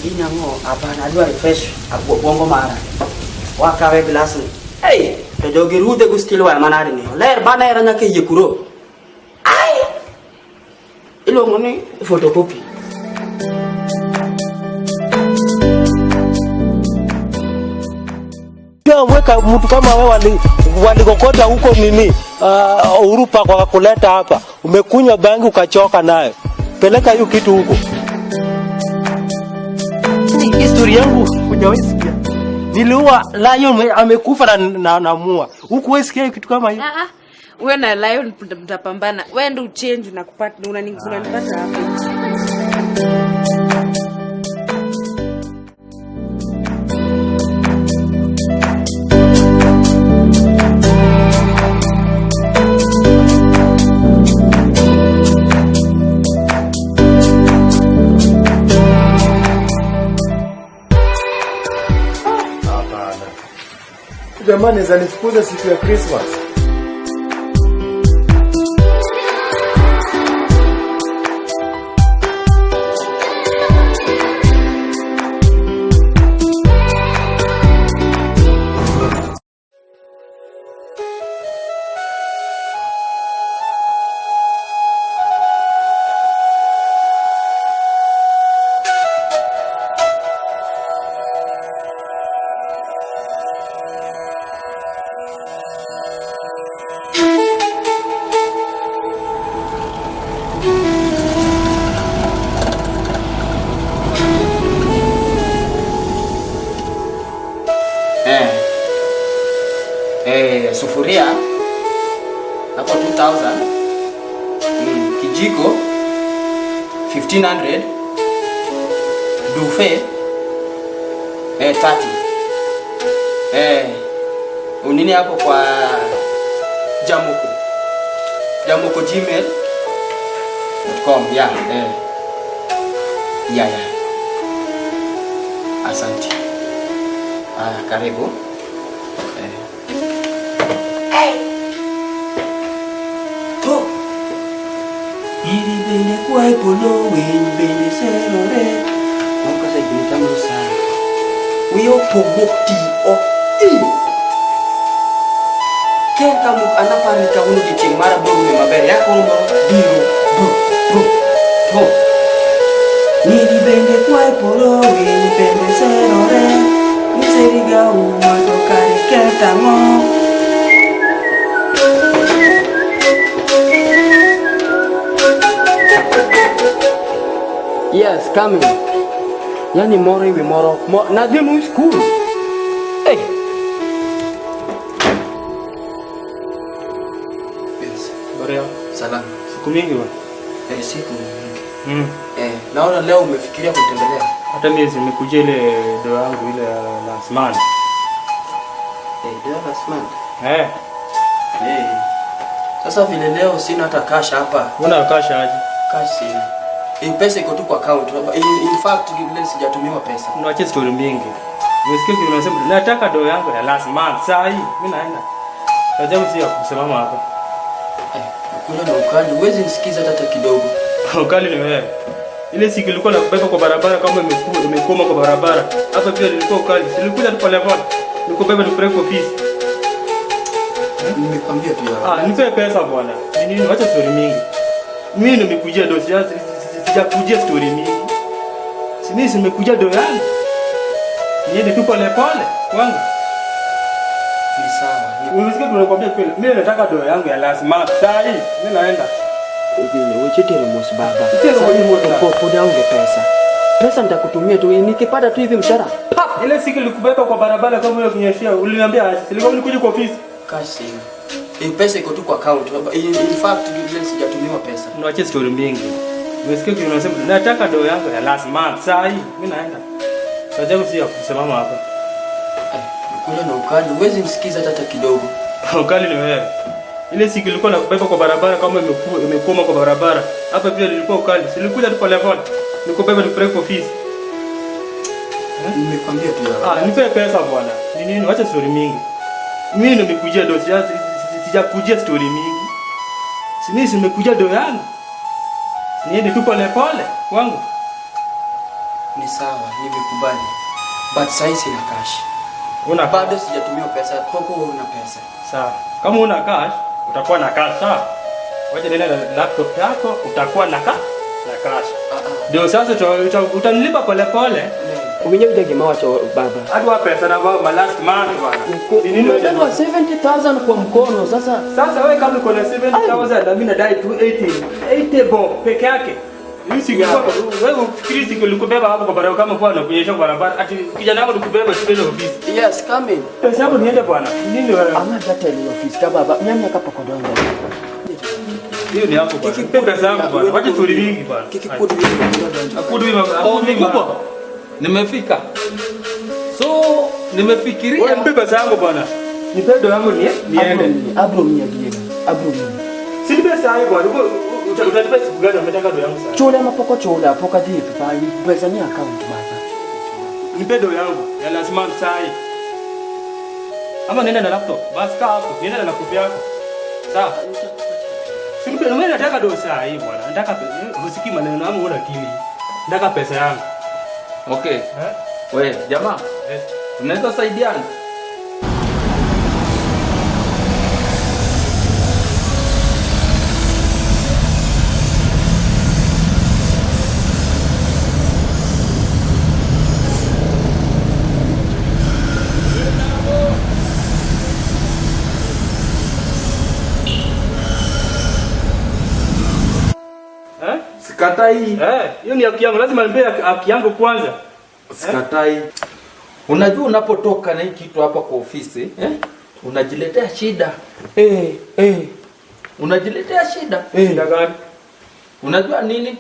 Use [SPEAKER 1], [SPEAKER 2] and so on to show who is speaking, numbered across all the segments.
[SPEAKER 1] gini ang'o? Hapana, adwa refresh obwongo mara. Wakawe glass ni. Hey, to jogi rudhe go steel wire manade ni. Ler bana hera nyaka yie kuro. Ai! Iluongo ni photocopy.
[SPEAKER 2] Weka mtu kama wewe walikokota huko nini Uhuru Park wakakuleta hapa, umekunywa bangi ukachoka nayo, peleka hiyo kitu huko. Historia yangu hujawahi sikia. Niliua lion amekufa na mua. Huku wewe sikia kitu kama hiyo.
[SPEAKER 3] Ah ah. Wewe na lion mtapambana. Wewe ndio uchange na kupata unanipata hapa.
[SPEAKER 4] Jamani, zanifukuza siku ya Christmas.
[SPEAKER 1] Sufuria hapo 2000, kijiko 1500, dufe 30, unini hapo kwa Jamoko Jamoko gmail.com. Yeah, yeah, yeah. Asante. Ah, karibu. To. Iri bende kwa polo winy bende serore. Moko sa ibinita mo sa Wiyo pogok ti o i. Ken kamuk anapar ni kawuono odiochieng' mara biro rume maber. Ya koro moro biro bu bu to. Nyiri bende kwa polo winy bende serore. Miseriga uma to kare ketang'o. Yes, coming. Yani moro iwi moro. Nadhi nu school. Hey. Yes.
[SPEAKER 5] Habari yako?
[SPEAKER 1] Salama.
[SPEAKER 5] Siku mingi bwana.
[SPEAKER 1] Siku mingi. Naona leo umefikiria kutembelea.
[SPEAKER 5] Hata mimi nimekuja ile doa yangu ile ya last month.
[SPEAKER 1] Doa last month. Sasa vile leo sina hata cash hapa.
[SPEAKER 5] Una cash aje?
[SPEAKER 1] Cash sina. Pesa iko tu kwa account. In fact, vile sijatumiwa pesa.
[SPEAKER 5] Unaacha story mingi. Umesikia kile unasema nataka doa yangu ya last month. Saa hii mimi naenda. Ajabu si ya kusimama hapa.
[SPEAKER 1] Kuna na ukali, huwezi nisikiza hata kidogo.
[SPEAKER 5] Ukali ni wewe. Ile siku ilikuwa nakubeba kwa barabara kama imekoma kwa barabara. Hapa pia nilikuwa ukali. Nilikuja tu pale pale. Nikubeba nikupeleke ofisi.
[SPEAKER 1] Nimekwambia tu ya.
[SPEAKER 5] Nipe pesa bwana. Ni nini? Acha story mingi. Mimi nimekujia do sijakujia story mingi. Si mimi nimekujia do yangu. Niende tu pole pole kwangu.
[SPEAKER 1] Ni sawa.
[SPEAKER 5] Umesikia tunakwambia kweli. Mimi nataka do yangu ya last month. Saa hii mimi naenda.
[SPEAKER 1] Weche mos baba.
[SPEAKER 5] Tero mos baba.
[SPEAKER 1] Poda unge pesa. Pesa nitakutumia tu nikipata tu hivi mshahara. Pap!
[SPEAKER 5] Ile siku nilikubeba kwa barabara kama ile kunyeshia, uliniambia aje? Nilikuwa nikuja kwa ofisi.
[SPEAKER 1] Cash sina. Pesa iko tu kwa account. In fact, vile sijatumiwa pesa.
[SPEAKER 5] Unaacha story mingi. Umesikia kile unasema nataka do yangu ya last month. Saa hii mimi naenda. Ajabu si ya kusimama hapa.
[SPEAKER 1] Kuna na ukali, huwezi nisikiza hata kidogo.
[SPEAKER 5] Ukali ni wewe. Ile siku ilikuwa nakubeba kwa barabara kama imekoma kwa barabara. Hapa pia nilikuwa ukali. Nilikuja tu pole pole. Nikubeba nikupeleke ofisi.
[SPEAKER 1] Nimekwambia tu ya.
[SPEAKER 5] Nipe pesa bwana. Ni nini? Acha story mingi. Mimi nimekujia do sijakujia story mingi. Si mimi nimekuja do yangu. Niende tu pole pole kwangu.
[SPEAKER 1] Ni sawa, nimekubali. But sasa sina cash.
[SPEAKER 5] Una
[SPEAKER 1] Bado sijatumia pesa, poko una pesa.
[SPEAKER 5] Sawa. Kama una cash, utakuwa na cash, sawa? Wacha nenda na laptop yako, utakuwa na na cash.
[SPEAKER 1] Ah ah.
[SPEAKER 5] Ndio sasa utanilipa pole pole.
[SPEAKER 1] Umenye uje gima wacho baba.
[SPEAKER 5] Hadi wa pesa na baba last month bwana. Ni nini wewe?
[SPEAKER 1] Umebeba 70,000 kwa mkono sasa.
[SPEAKER 5] Sasa wewe kama uko na 70,000 na mimi nadai 280. 80 bob peke yake. Hii siku wewe ufikiri siku nilikubeba hapo kwa barabara kama kwa nakunyesha kwa barabara ati kijana wangu nikubeba shule na ofisi.
[SPEAKER 1] Yes, come in.
[SPEAKER 5] Pesa yako niende bwana. Nini wewe?
[SPEAKER 1] Ama data ni office ka baba. Nyanya kapoko dongo.
[SPEAKER 5] Hiyo ni yako bwana. Nipe pesa yangu bwana. Wacha stori mingi bwana.
[SPEAKER 1] Kikikudu hivi.
[SPEAKER 5] Akudu hivi.
[SPEAKER 6] Oh, mkubwa. Nimefika. So, nimefikiria.
[SPEAKER 5] Wewe nipe pesa yangu bwana. Nipe do yangu niende.
[SPEAKER 1] Abro mia diega. Abro mia.
[SPEAKER 5] Si nipe pesa yangu bwana. Utanipa siku gani unataka do yangu sasa?
[SPEAKER 1] Chula mapoko chula poka dhipi pa pesa ni account baba.
[SPEAKER 5] Nipe do yangu ya lazima msai. Ama nenda na laptop. Basi kaa hapo. Nenda na laptop yako. Sawa. Si nipe, mimi nataka do saa hii bwana. Nataka pesa. Usikii maneno yangu una akili. Nataka pesa yangu.
[SPEAKER 6] Okay.
[SPEAKER 5] Eh?
[SPEAKER 6] We, jamaa,
[SPEAKER 5] Yes.
[SPEAKER 6] tunaweza saidiana?
[SPEAKER 5] Eh?
[SPEAKER 6] Sikatai.
[SPEAKER 5] Eh, hiyo ni haki yangu. Lazima nipe haki yangu kwanza.
[SPEAKER 6] Sikatai. Unajua unapotoka na hii kitu hapa kwa ofisi, eh? Unajiletea shida.
[SPEAKER 1] Eh, eh.
[SPEAKER 6] Unajiletea shida.
[SPEAKER 5] Shida gani?
[SPEAKER 6] Unajua nini?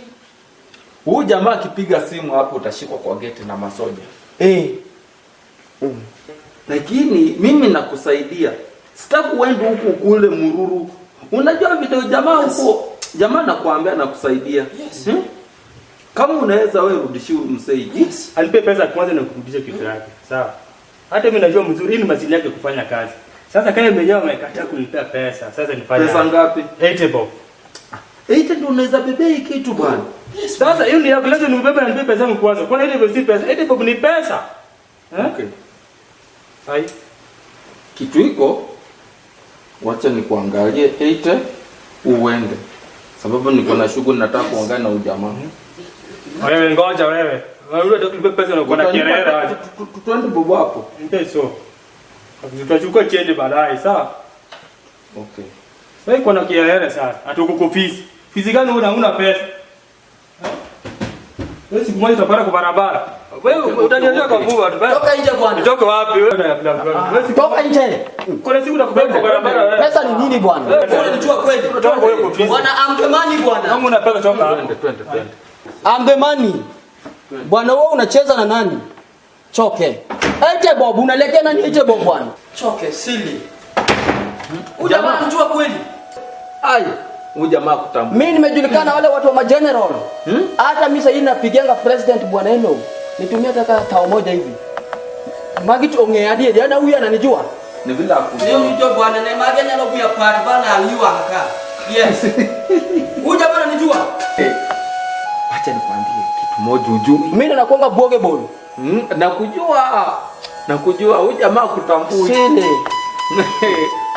[SPEAKER 6] Huyu jamaa akipiga simu hapo utashikwa kwa geti na masoja.
[SPEAKER 1] Eh.
[SPEAKER 6] Lakini mimi nakusaidia. Sitaki uende huku kule mururu. Unajua video jamaa huko, jamaa nakuambia nakusaidia.
[SPEAKER 1] Yes.
[SPEAKER 6] Hmm? Kama unaweza wewe rudishie msei.
[SPEAKER 1] Yes.
[SPEAKER 5] Alipe pesa kwanza na kurudisha kitu yake. Sawa. Hata mimi najua mzuri hii ni mazili yake kufanya kazi. Sasa kama mwenyewe amekataa kunipea pesa, sasa nifanye.
[SPEAKER 6] Pesa ngapi?
[SPEAKER 5] 80 bob.
[SPEAKER 6] 80 ndio unaweza bebea hii kitu bwana.
[SPEAKER 5] Sasa hiyo ni yako, lazima nibebe na nipe pesa yangu kwanza. Kwani 80 bob si pesa? 80 bob ni pesa. Eh?
[SPEAKER 6] Okay.
[SPEAKER 5] Hai.
[SPEAKER 6] Kitu iko wacha nikuangalie 80 uende. Sababu niko na shughuli nataka kuongea na ujamaa.
[SPEAKER 5] Wewe ngoja wewe. Wewe unataka kulipa pesa na uko na kelele aje.
[SPEAKER 6] Tuende bobo hapo.
[SPEAKER 5] Nipe so. Tutachukua change baadaye, sawa?
[SPEAKER 6] Okay.
[SPEAKER 5] Wewe uko na kelele sana. Hata uko ofisi. Ofisi gani una pesa? Wewe siku moja utapata kwa barabara. Wewe utaniambia kwa mvua tu.
[SPEAKER 1] Toka nje bwana.
[SPEAKER 5] Nitoke wapi wewe? Wewe siku
[SPEAKER 1] Toka nje.
[SPEAKER 5] kuna siku utakubeba kwa barabara wewe.
[SPEAKER 1] Pesa ni nini bwana?
[SPEAKER 5] Wewe
[SPEAKER 1] Unanijua kweli?
[SPEAKER 5] Toka kwa hiyo ofisi.
[SPEAKER 1] Bwana I'm the money bwana.
[SPEAKER 5] Kama una pesa toka hapo.
[SPEAKER 6] Twende twende twende.
[SPEAKER 1] I'm the money. Bwana wewe unacheza na nani? Choke. Ete Bob unaletea nani ete Bob bwana? Choke silly. Huyu jamaa anajua kweli.
[SPEAKER 6] Ai, huyu jamaa kutambua.
[SPEAKER 1] Mimi nimejulikana wale watu wa mageneral. Hata mimi sasa napigianga president bwana eno. Nitumia taka tao moja hivi. Magi ongea hadi jana huyu ananijua.
[SPEAKER 6] Ni vile akujua.
[SPEAKER 1] Leo mjo bwana na magi anyalo kuya part bana aliwa haka. Yes. Huyu jamaa ananijua.
[SPEAKER 6] Acha nikwambie kitu moja ujui.
[SPEAKER 1] Mimi ndo nakuanga boge ball.
[SPEAKER 6] Nakujua. Nakujua huyu jamaa kutambui.
[SPEAKER 1] Sile.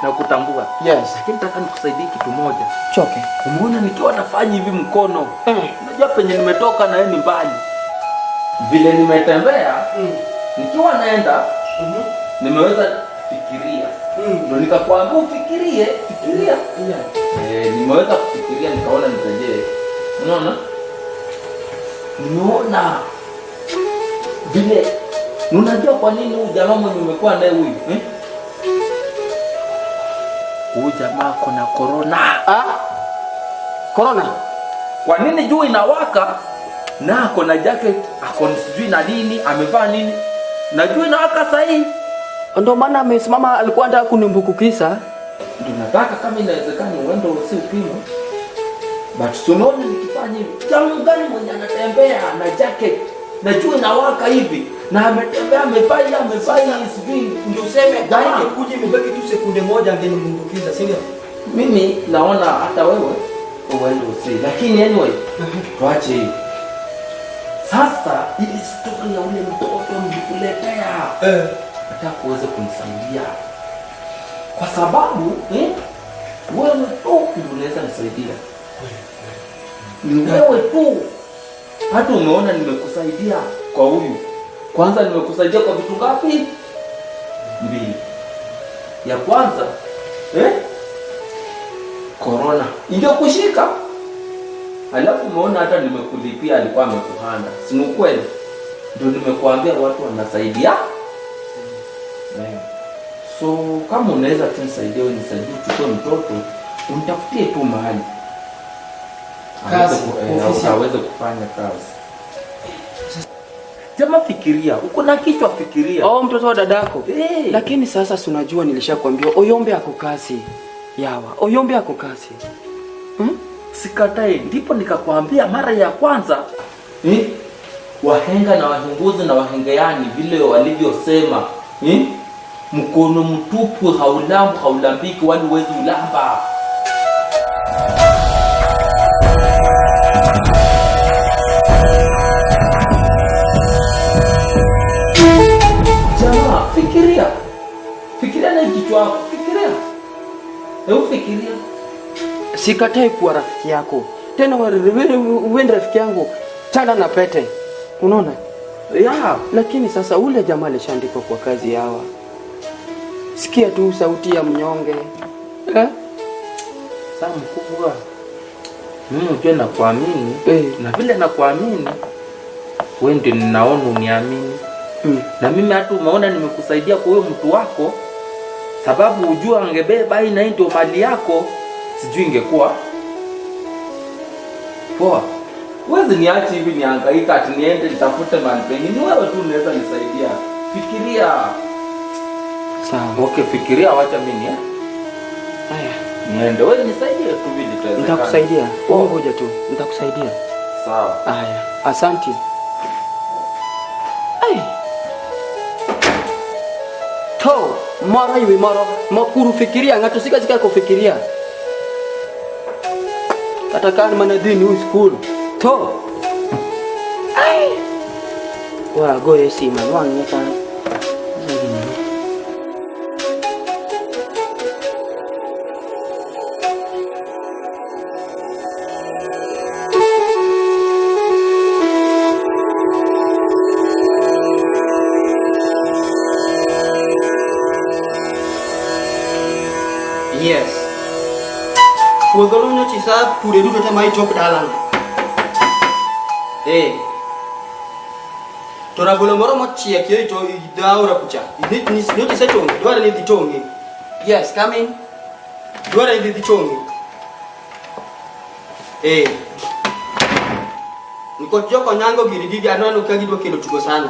[SPEAKER 6] Nakutambua.
[SPEAKER 1] Yes.
[SPEAKER 6] Lakini nataka nikusaidie kitu moja.
[SPEAKER 1] Choke.
[SPEAKER 6] Umeona nikiwa nafanya hivi mkono. Unajua penye nimetoka na yeye ni mbali. Vile nimetembea, nikiwa naenda, nimeweza kufikiria. Ndio nikakwambia ufikirie, fikiria.
[SPEAKER 1] Yeah.
[SPEAKER 6] Nimeweza kufikiria nikaona nitajee. Unaona? Nimeona vile. Unajua kwa nini huyu jamaa mwenye umekuwa naye huyu? Huyu jamaa kuna corona.
[SPEAKER 1] Ah? Corona?
[SPEAKER 6] Kwa nini jua inawaka na ako na jacket, ako sijui na nini, amevaa nini? Na jua inawaka sahi.
[SPEAKER 1] Ndio maana amesimama alikuwa anataka kunimbukukisa.
[SPEAKER 6] Ndio nataka kama inawezekana uende usi upime. But tunaona nikifanya hivi. Jamaa gani mwenye anatembea na jacket na jua inawaka hivi na ametembea amevaa amevaa sijui
[SPEAKER 1] Ndio useme
[SPEAKER 6] Jamaa.
[SPEAKER 1] gari ingekuja imebaki tu sekunde moja angenimbukiza, si ndio?
[SPEAKER 6] Mimi naona hata wewe uende usi. Lakini anyway, tuache hivi. Sasa Ile story ya ule mtoto nilikuletea. Nataka uweze kunisaidia. Kwa sababu wewe tu ndio unaweza nisaidia. Ni wewe tu. Hata umeona nimekusaidia kwa huyu. Kwanza nimekusaidia kwa vitu ngapi? 2. Ya kwanza, Corona ingekushika. Alafu umeona hata nimekulipia, alikuwa amekuhanda. Si ni kweli? Ndio nimekuambia watu wanasaidia. So kama unaweza tu nisaidie, wewe nisaidie uchukue mtoto, unitafutie tu mahali.
[SPEAKER 1] Kazi, ofisi.
[SPEAKER 6] Aweze kufanya kazi. Jamaa fikiria, uko na kichwa fikiria.
[SPEAKER 1] Oh, mtoto wa dadako. Lakini sasa si unajua nilishakwambia Oyombe ako kazi. Yawa, Oyombe ako kazi.
[SPEAKER 6] Sikatai, ndipo nikakwambia mara ya kwanza. Wahenga na wahenguzi na wahengeani vile walivyosema. Mkono mtupu haulambu haulambiki wala huwezi ulamba. Jamaa, fikiria. Fikiria na kichwa chako, fikiria. Hebu fikiria.
[SPEAKER 1] Sikatai kuwa rafiki yako. Tena wewe ni rafiki yangu. Chana na pete. Unaona? Lakini sasa ule jamaa alishaandikwa kwa kazi hawa. Sikia tu sauti ya mnyonge.
[SPEAKER 6] Sasa mkubwa, mimi unajua nakuamini. Na vile nakuamini, wewe ndio ninaona uniamini. Na mimi hata umeona nimekusaidia kwa huyo mtu wako, sababu ujua angebeba hii na hii ndio mali yako, sijui ingekuwa poa. Huwezi niache hivi nihangaika ati niende nitafute mahali pengine. Ni wewe tu unaweza nisaidia. Fikiria.
[SPEAKER 1] Sawa.
[SPEAKER 6] Okay, fikiria, wacha mimi ni.
[SPEAKER 1] Haya.
[SPEAKER 6] Niende. Wewe nisaidie tu vile itawezekana.
[SPEAKER 1] Nitakusaidia.
[SPEAKER 6] Poa.
[SPEAKER 1] Wewe ngoja tu. Nitakusaidia.
[SPEAKER 6] Sawa.
[SPEAKER 1] Haya. Asante. Ai. To, mara iwe mara, makuru fikiria, ngato sika sika kufikiria. Kata kan mana dini u school. To. Ai. Wa go yesi man wang ni kan. Yes. Puodho no nyocha isa pure duto te ma ichop dalano. To rabolo moro mochiek yo to aora kucha. Nyocha isechong'e, dwarre ni idhi tong'e. Yes, come in. Dwarre ni idhi tong'e. Nikot joko nyango giri gigi aneno ka gidwa kelo tugo sana.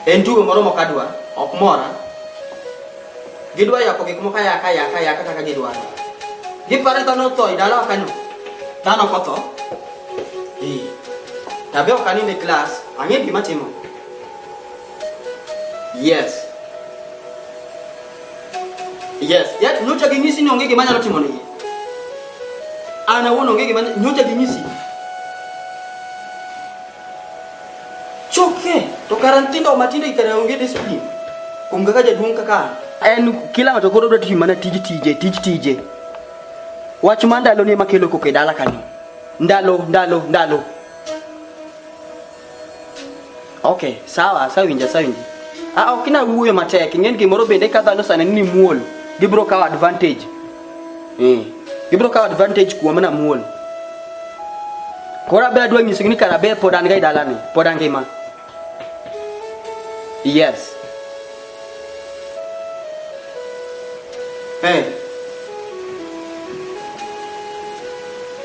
[SPEAKER 1] En tugo moro mokadwa, ok mora. Gidwa yako gik moko ayaka ayaka ayaka kaka gidwaro. Giparo ni dhano otho e dalawa kanyo. Dhano ok otho. Tabe ok anind e klas, ang'e gima timo. Yes. Yes, yet nyocha ginyisi ni onge gima anyalo timo negi. An awuon onge gima nyocha ginyisi. Choke, to kara nyithindo matindo kara onge discipline. Kuom kaka jaduong' kaka an. En kila ng'ato koro dwa timo mana tij tije, tij tije. Wach mar ndalo ni ema kelo koko e dala kanyo. Ndalo, ndalo, ndalo. Okay, sawa, asewinjo, asewinjo. Ok inyal wuoyo matek, ing'e ni gimoro bende ka dhano sani ni muol, gibiro kawo advantage. Gibiro kawo advantage kuoma na muol. Koro abe adwa nyisogi ni kara be pod an ga e dalani, pod angima. Yes.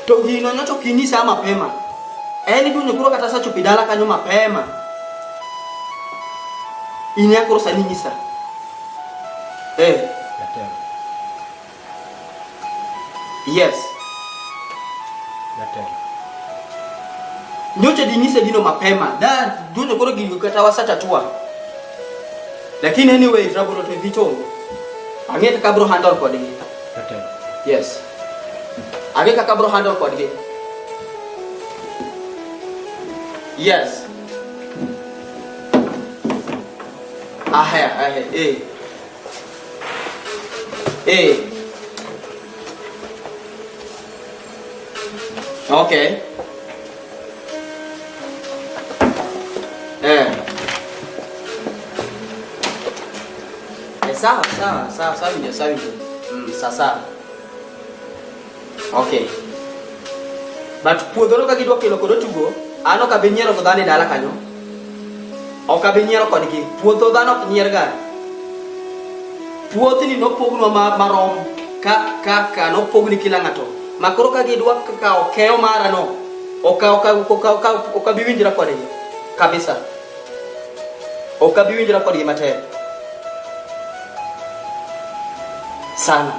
[SPEAKER 1] To gino nyocha ok inyisa mapema. En idunyo koro kata asechopo e dala kanyo mapema. In ya koro sani nyisa.
[SPEAKER 4] Jatelo.
[SPEAKER 1] Yes.
[SPEAKER 4] Jatelo.
[SPEAKER 1] Nyocha dinyise gino mapema. Da dunyo koro gigo kata wasatatua. Lakini anyway rabolo to dhi chongo. Ang'e kaka abiro handle kodgi.
[SPEAKER 4] Jatelo.
[SPEAKER 1] Yes. Ang'e kaka abiro handle kodgi. Yes. Ahaya, ahaya. Eh. Eh. Okay. Eh. Eh, sawa, sawa, sawa, sawa ndio, sawa ndio. Sawa sawa. Okay. But puodhono ka gidwa kelo kod otugo, an ok abi nyiero go dhano e dala kanyo. Ok abi nyiero kodgi. Puodho dhano ok nyier ga. Puothni nopognwa marom ka nopogni kila ng'ato. Ma koro ka gidwa kawo keyo mara no, ok abi winjra kodgi. Kabisa. Ok abi winjra kodgi matek. Sana.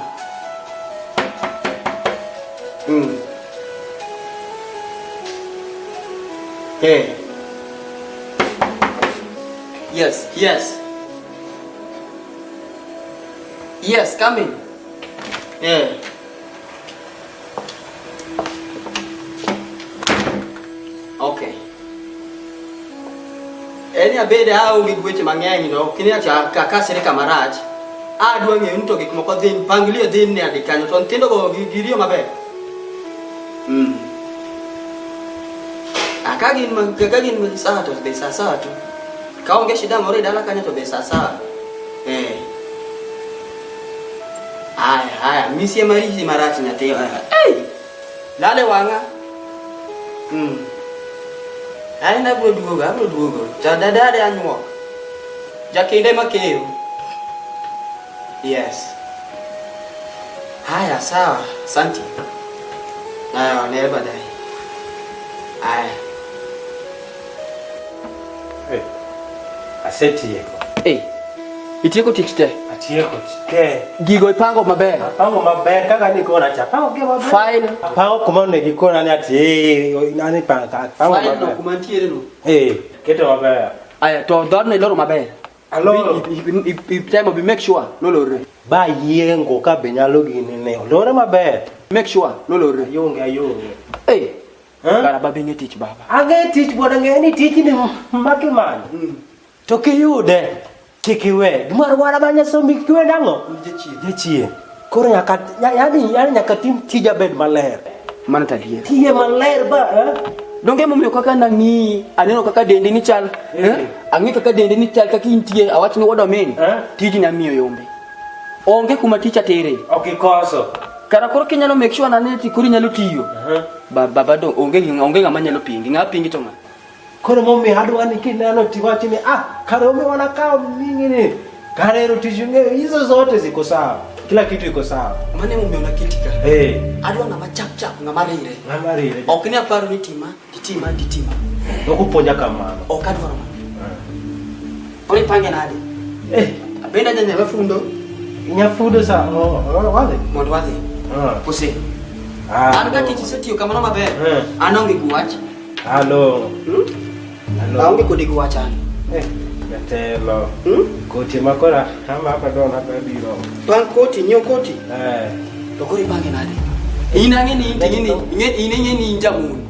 [SPEAKER 1] Hey. Yes, yes. Yes, come in. Yeah. Okay. Eni abede aonge gi weche mang'eny no, kini acha kakasre kamarach. Adwa ng'eyo ni to gik moko dhi, mpangilio dhi nade kanyo, to nyithindo go giriyo maber. Ka gin sawa to dhi sawa to. Ka onge shida moro e dala kanyo to dhi sawa. Eh. Aya, aya, misie marisi marach nyathi. Hey! Lale wang'a. Aya na abiro duogo, abiro duogo. Ja dada anyuok. Jakinde makeyo. Yes. Haya, sawa. Asante. Haya, onere baadaye. Haya.
[SPEAKER 2] Eh. Asetieko.
[SPEAKER 1] Eh. Itieko tich te?
[SPEAKER 2] Atieko te.
[SPEAKER 1] Gigo ipango maber.
[SPEAKER 2] Apango maber kaka nikona cha. Apango gi maber.
[SPEAKER 1] File.
[SPEAKER 2] Apango kuma onego ikona ni ati nani panga. Apango
[SPEAKER 1] maber. File no kuma ntiere no.
[SPEAKER 2] Eh, keto maber.
[SPEAKER 1] Aya, to dhoodno iloro maber.
[SPEAKER 2] Aloro.
[SPEAKER 1] Itemo bi make sure nolore.
[SPEAKER 2] Ba yiengo ka be nyalo gini ne. Olore maber.
[SPEAKER 1] Make sure nolore.
[SPEAKER 2] Ayonge ayonge.
[SPEAKER 1] Eh. Kara baba ing'e tich baba.
[SPEAKER 2] Ang'e tich bwana, ng'e ni tijni makimanyo. To kiyude kik iwe. Gimoro amora ma nyasombi kik iwe nang'o? Jachien. Koro nyaka yani nyaka tim tija bed maler.
[SPEAKER 1] Mano to adier.
[SPEAKER 2] Tiye maler ba.
[SPEAKER 1] Donge emomiyo kaka nang'i, aneno kaka dendi ni chal. Ang'i kaka dendi ni chal kaka intie, awach ni wuod omin. Tijni amiyo yombe. Onge kuma tich atere.
[SPEAKER 2] Ok ikoso.
[SPEAKER 1] Kara koro kinyalo make sure nane ti koro inyalo tiyo. Baba do onge ng'ama nyalo pingi. Ng'a pingi to ng'a?
[SPEAKER 2] Koro momiyo adwa ni kineno tiwachi ni kare omiyo wanakawo mingi ni. Kare ero tich ung'eyo hizo zote ziko sawa. Kila kitu iko sawa.
[SPEAKER 1] Mano emomiyo naketi ka.
[SPEAKER 2] Eh.
[SPEAKER 1] Adwa ng'ama chap chap, ng'ama rire.
[SPEAKER 2] Ng'ama rire.
[SPEAKER 1] Ok ni aparo ni tima, titima, titima.
[SPEAKER 2] Ok upuonja kamano.
[SPEAKER 1] Ok adwaro mano. Koro ipange nade?
[SPEAKER 2] Eh.
[SPEAKER 1] Abende anyalo fundo.
[SPEAKER 2] Inyafundo sa wadhi.
[SPEAKER 1] Mondo wadhi. Kose. An ka tich isetiyo kamano maber. An onge gi wach.
[SPEAKER 2] Alo.
[SPEAKER 1] Aonge kode gi wach an.
[SPEAKER 2] Jatelo. Koti makora ama hapa ndo hapa biro.
[SPEAKER 1] Bang koti, nyiew koti.
[SPEAKER 2] Eh.
[SPEAKER 1] To koro ipange nade? In ang'e ni in ing'e ni in jamon.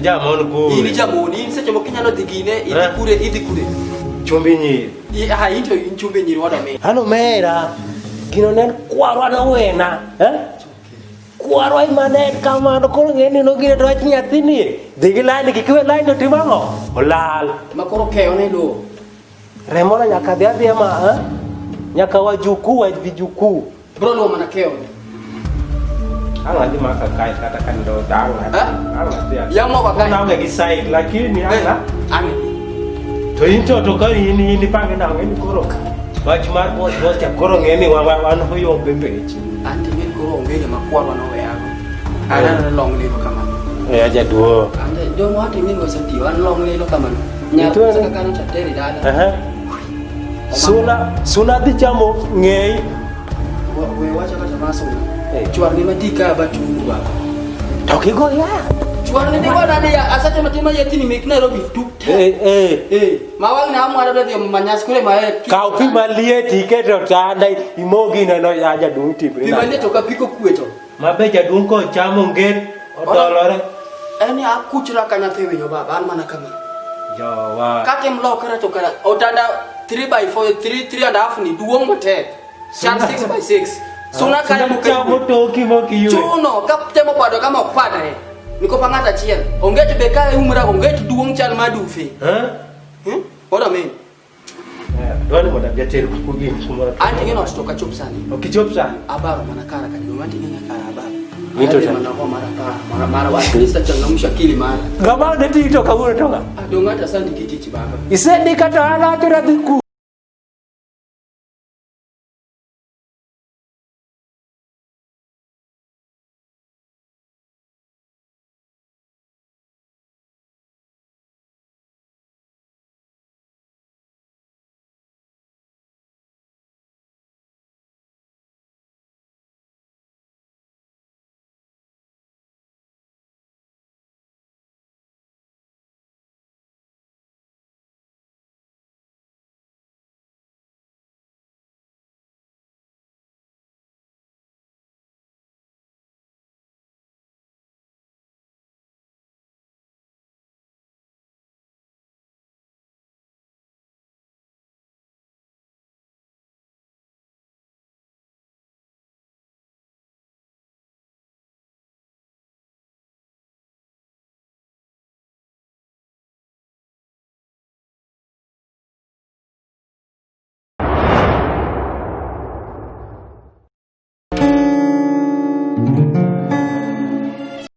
[SPEAKER 2] Jamon kure.
[SPEAKER 1] In jamon, in seche moko inyalo dhi gine, idhi kure, idhi kure.
[SPEAKER 2] Chumbi nyiri.
[SPEAKER 1] Ah, in to in chumbi nyiri wuod omin.
[SPEAKER 2] An omera. Gino ne en kwarwa nowena. Eh? Kwarwa ema ne en kamano, koro ng'e ni nogine to wach nyathini. Dhi gi line, kik iwe line to timo ang'o? Olal.
[SPEAKER 1] Ma koro keyo ne lowo.
[SPEAKER 2] Remono nyaka dhi adhiya ma, Nyaka wajukuu wa vijukuu.
[SPEAKER 1] Bro luwo mana keyo.
[SPEAKER 2] Ang' adhi maka kae kata ka ndo ang' adhi.
[SPEAKER 1] Yamo ka kae.
[SPEAKER 2] Naonge gi side lakini
[SPEAKER 1] ang'.
[SPEAKER 2] To in to ka in ipange nang'o in koro wach mar boss boss cha koro ng'e ni wan oyombe pechi.
[SPEAKER 1] Anti ng'e koro onge gima kwarwa noweyago. An aneno long lilo kamano.
[SPEAKER 2] Eh jaduo.
[SPEAKER 1] Ante jo wato ing'e ni wasetiyo an long lilo kamano. Nyar kaka kanyo cha teri dala.
[SPEAKER 2] Suna dhi chamo ng'ei.
[SPEAKER 1] We wacho kata mar suna. Chwar ni matika batungu baba.
[SPEAKER 2] To kigo ya.
[SPEAKER 1] Chwar ni digo nade ya asache matima yetini mek Nairobi tu. Ma wang' na amwaro dhi manyas kure ma
[SPEAKER 2] Kaw pi maliet iketo tanda imogi neno ya jaduong' timri.
[SPEAKER 1] Pi maliet ok apiko kwe to.
[SPEAKER 2] Mabe jaduong' kochamo nget odolore.
[SPEAKER 1] En akuchra ka nyathi winyo baba, an mana kama.
[SPEAKER 2] Jowa.
[SPEAKER 1] Kaka mlokra to kara otanda 3 by 4 3 3 and a half ni duong' matek. Chal 6 by 6. Suna kare
[SPEAKER 2] Suna chamo toki mok iywe.
[SPEAKER 1] Chuno ka temo pado kama ok padre. Niko pa ng'ato achiel. Onget be ka umra onget duong' chal madufe.
[SPEAKER 2] Eh?
[SPEAKER 1] Hmm? What I mean?
[SPEAKER 2] Dwani mondo abi ater kuku gi kumoro.
[SPEAKER 1] Anti ng'eno ot to ok achop sani.
[SPEAKER 2] Ok ichop sani.
[SPEAKER 1] Abaro mana kara kanyo. Anti ng'eno kara abaro.
[SPEAKER 2] Mito
[SPEAKER 1] Adhi
[SPEAKER 2] cha.
[SPEAKER 1] mana kwa mara kara. Mara mara wa Krista changamsha akili mara.
[SPEAKER 2] Ng'ama ne ti to kawuono to ng'a?
[SPEAKER 1] Adong' ata sandi kitich baba.
[SPEAKER 2] Isendika to an awacho nadhi ku.